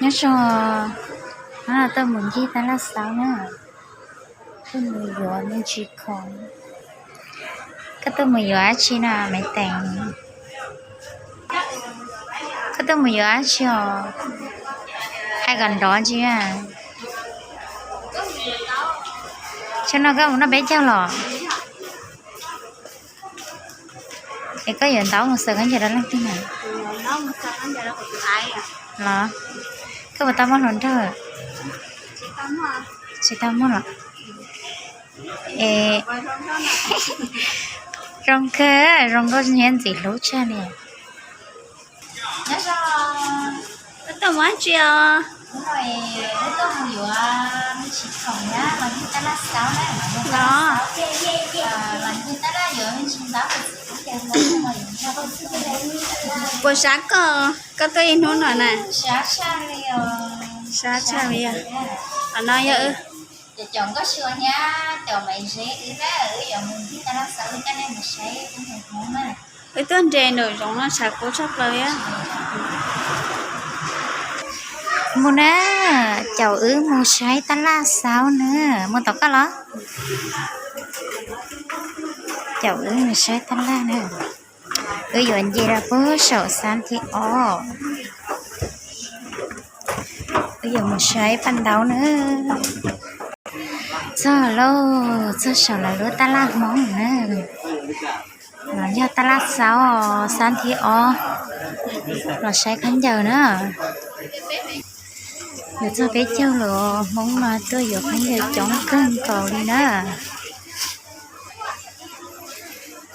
Nyob zoo, no tuaj mus ncig tab laj xauv na, tuaj mus yuav me ntsis khoom. Koj tuaj mus yuav dab tsi no me teem? Koj tuaj mus yuav dab tsi os? Hais kom nrov ntsis. Tsam no koj mus noj peb caug los? Es koj yuav ntaub mus xaws khaub ncaws rau leej twg na? Los, koj puas tau muaj hluas nraug? Tsis tau muaj los? Es zoo kawg, zoo nkauj nyob ntxim hlub tshaj li. Wb tuaj mus dab tsi os? Wb tuaj mus yuav me ntsis khoom na, los ncig tab laj xauv na. Los ncig tab laj yuav me ntsis ntaub. Puas sab koj, koj tuaj ib hnub no na? Sab tshaj li os. Os no yog wb, caum nkauj sua thiab caum maiv zeb wb na, wb yuav mus ncig tab laj xauv, wb coj nej mus saib tus ntawm Hmoob na. Wb tuaj nres nraum zoov no tshav kub tshaj plaws li. Mus na, caum wb mus saib tab laj xauv na. Mus tom koj los? Caum wb mus saib tab laj na. Wb yuav nce rau pem saum xab thib ob. Wb yuav mus saib paj ntaub na. Txog lauj, txog saum lawv lub tab laj Hmoob na. Los yog tab laj xauv, xab thib ob. Los saib khaub ncaws na. Yuav txog peb caug los Hmoob mas tuaj yuav khaub ncaws coob kawg nkaus li na.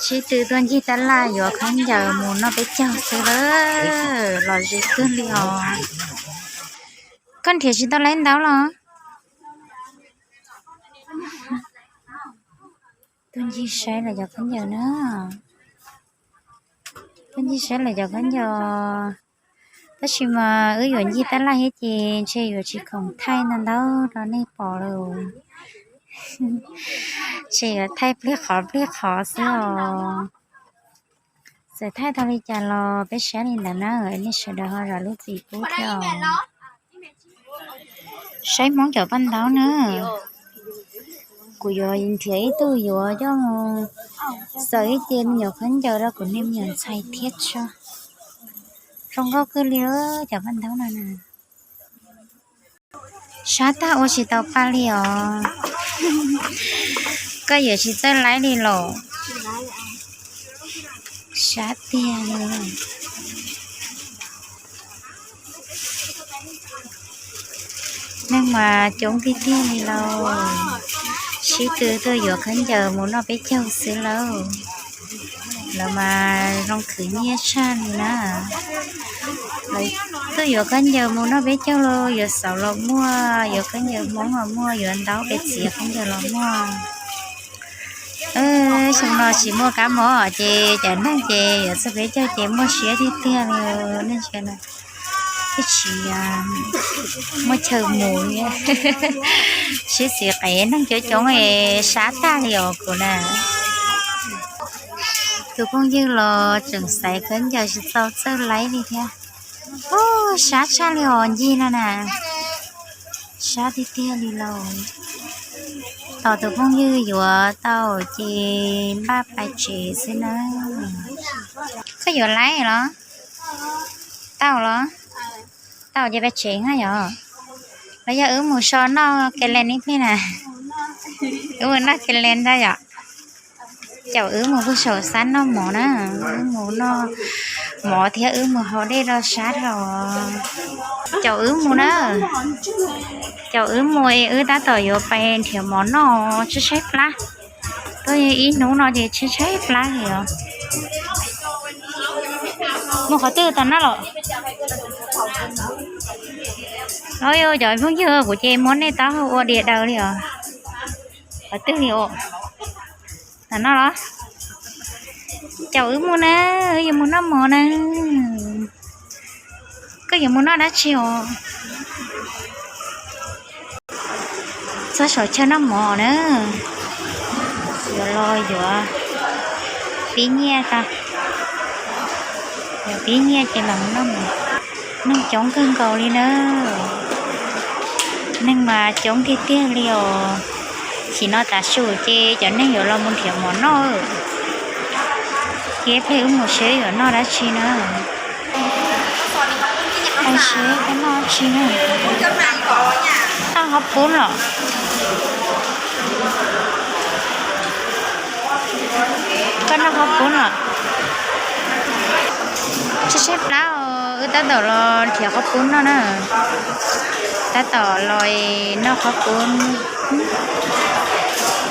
Sib tw tuaj ncig tab laj yuav khaub ncaws mus noj peb caug xwb lawm, los ze kawg li os. Koj nrhiav tsis tau lawv ntaub los? Tuaj ncig saib lawv cov khaub ncaws na. Tuaj ncig saib lawv cov khaub ncaws. Tab sis mas wb yuav ncig tab laj thiab ces ntshe yuav tsis khoom thaij ntau ntau rau nej pom lawm. Ntshe yuav thaij pliag qhov pliag qhov xwb os. Txawm thaij tau li cas los peb saib li ntawd na, nej sawv daws ho zam lub txim pub thiab os. Saib Hmoob cov paj ntaub na. Kuv yuav nrhiav ib tug yuav coj mus xaws ib ce me nyuam khaub ncaws rau kuv niag me nyuam ntxhais thiab tso. Zoo nkauj kawg li cov paj ntaub no na. Sab tag ua tsis tau paj li os. Koj yuav tsis txawj laib li los? Sab tiag li. Neeg mas coob tiag tiag li lauj. Sib tw tuaj yuav khaub ncaws mus noj peb caug xwb lauj. Lawv mas zoo khwv nyiaj tshaj li na. Lawv tuaj yuav khaub ncaws mus noj peb caug los yuav xauv los muaj, yuav khaub ncaws Hmoob los muaj, yuav ntaub pes txiv khaub ncaws los muaj. Xyoo no tsis muaj kab mob ces cov neeg ces yuav txog peb caug ces muaj siab tiag tiag li. Nej ntsia na, twb tsis muaj chaw mus li. Sib txiv qev neeg coob coob es sab tag li os kuv na. Tus phooj ywg los tseem xaiv khaub ncaws tsis tau txawj laib li thiab. Ub, sab tshaj li os ncig no na. Sab tiag tiag li lauj. Tos tus phooj ywg yuav tau ces npaj pais tsev xwb na. Koj yuav laib los? Tau los? Tau ces pais tsev na yom. Los yog wb mus so noj ke len ib pliag na? Wb mus noj ke len ntag yom. Caum wb mus puag saum sab noj mov na, wb mus noj mov thiab wb mus haus dej rau sab dhau. Caum wb mus na, caum wb mus es wb tab tom yuav pais nrhiav mov noj tshaib tshaib plab. Tuaj ib hnub no ces tshaib tshaib plab li os. Mus qhov twg tom no los? Os, yog cov phooj ywg kuv ces muab nej taub hau ua diav daws li os. Qhov twg li os? Tom no los? Caum wb mus na, wb yuav mus noj mov na. Koj yuav mus noj dab tsi os? Txog saum chaw noj mov na, yuav los yuav pib nyiaj tag, yuav pib nyiaj ces los mus noj mov. Neeg coob kawg nkaus li na. Neeg mas coob tiag tiag li os. Sim no tav su ces cov neeg yuav los mus nrhiav mov noj, ces peb wb mus seb yuav noj dab tsi na. Seb koj noj dab tsi na. Noj qhob pub los? Koj noj qhob pub los? Tshaib tshaib plab os, wb tab tom los nrhiav qhob pub noj na. Tab tom los noj qhob pub.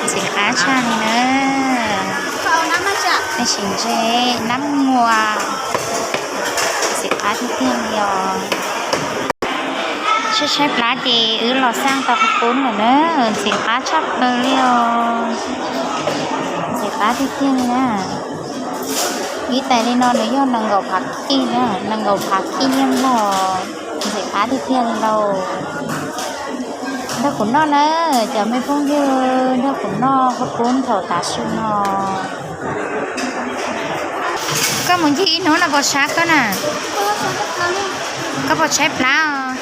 Ntxim qab tshaj li na. Nej sim ntse, nab muas. Ntxim qab tiag tiag li os. Tshaib tshaib plab ces wb los xaj tau qhob pub lawm na. Ntxim qab tshaj plaws li os. Ntxim qab tiag tiag li na. Ib tais li no nws yog nees nkaum phav kij na, nees nkaum phav kij nyiaj Nplog. Ntxim qab tiag tiag li lauj. Nrog kuv noj na, cov me phooj ywg, nrog kuv noj qhob pub thaum tav su no. Koj mus ncig ib hnub no puas sab koj na? Koj puas tshaib plab os?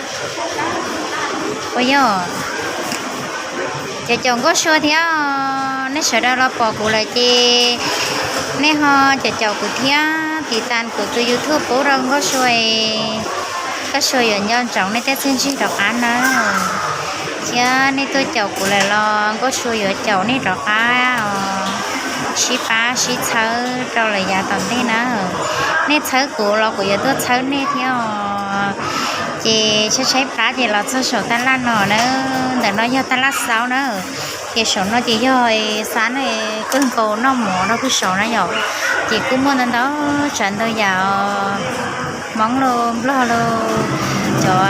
Puas yog? Caum caum Nkauj Sua thiab, nej sawv daws los pom kuv lawm ces nej ho caum caum kuv thiab, tiv tas kuv tus YouTube pub rau Nkauj Sua, Nkauj Sua yuav nco ntsoov nej tej txiaj ntsig rov qab na. Thiab nej tuaj caum kuv lawm los Nkauj Sua yuav caum nej rov qab os. Sib pab sib txhawb rau lawm yav tom ntej na. Nej txhawb kuv los kuv yuav tuaj txhawb nej thiab os. Ces tshaib tshaib plab ces los txog saum taj laj no na. Ntawm no yog taj laj xaub na. Ces saum no ces yog xab na, kawg nkaus noj mov rau pug saum na yom. Ces kuj muaj ntau ntau tsav ntau yam, Hmoob los Nplog los, cov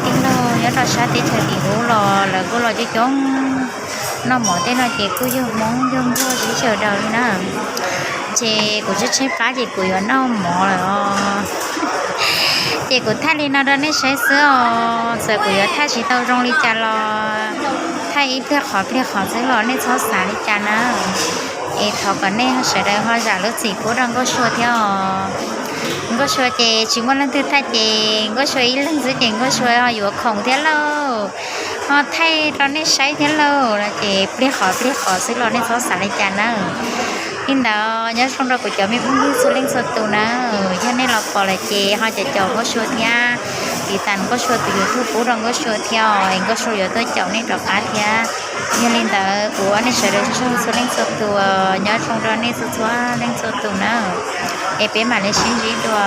tij laug nyob rau sab teb chaws tim ub los lawv kuj los coob coob. Noj mov tej no ces kuj yog Hmoob yog Nplog sib sawv daws li na. Ces kuv tshaib tshaib plab ces kuv yuav noj mov lawm os. Ces kuv thaij li no rau nej saib xwb os, txawm kuv yuav thaij tsis tau zoo li cas los thaij ib pliag qhov pliag qhov xwb los nej txhob xav li cas na. Es thov kom nej sawv daws ho zam lub txim pub rau Nkauj Sua thiab os. Nkauj Sua ces tsis muaj leej twg thaij ces Nkauj Sua ib leeg xwb ces Nkauj Sua ho yuav khoom thiab lauj, ho thaij rau nej saib thiab lauj no ces pliag qhov pliag qhov xwb los nej txhob xav li cas na. Li ntawd nyob zoo rau kuv cov me phooj ywg txhua leej txhua tus na, yog nej los pom lawm ces ho caum caum Nkauj Sua thiab, tiv tas Nkauj Sua tus YouTube pub rau Nkauj Sua thiab os, es Nkauj Sua yuav tuaj caum nej rov qab thiab. Yog li ntawd kuv ua nej sawv daws tsaug txhua leej txhua tus, nyob zoo rau nej txhua txhua leej txhua tus na, es peb mam li sib ntsib dua.